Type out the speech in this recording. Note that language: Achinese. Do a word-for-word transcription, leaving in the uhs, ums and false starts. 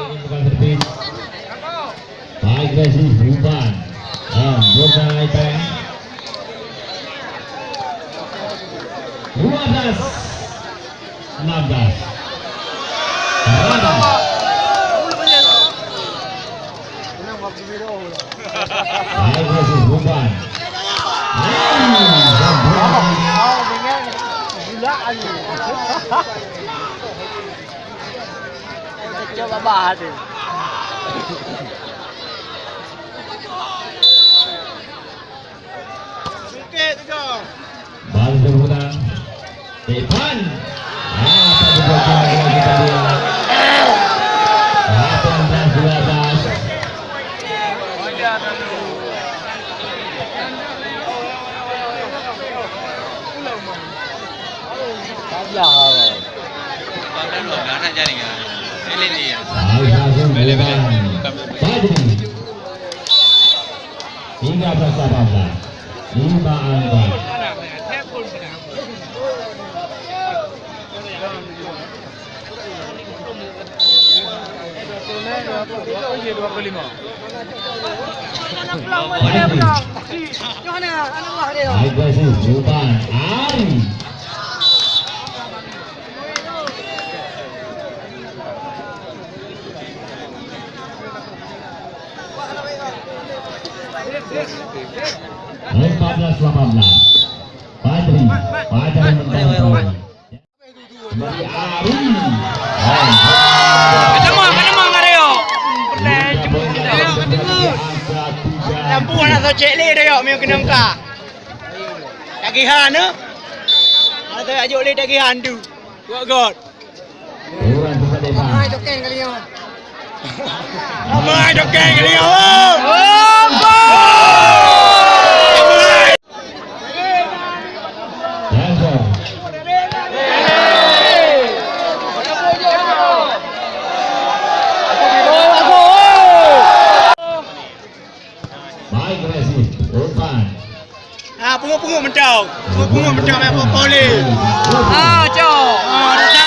Bukan servis. Agresif, umpan. Ah, bola item. Dua belas, enam belas. Rada. Agresif, umpan. Ah, dan bola. Coba bah tu. Bal terpulang. Ivan. Ah, tak berbuat lagi kita dia. Lapan belas dua belas. Fajri. Tiga belas delapan belas. Lima angka. Agresif, umpan, Ari. Empat belas delapan belas. Fajri, Fajri menang. Kenapa, kenapa nggak ada yo? Lampu anak socek le ada yo, meu kenapa? Tagihan, eh? Ada ajuk le tagihan tu. Buat gol. Orang tu pada. Mai token kali yo. Mai token kali yo. Oh, gol! Baik, Resi. Umpan. Ah, pungut-pungut mantong. Pungut-pungut mantong, main pokok ni. Ah, cok. Ah, rasa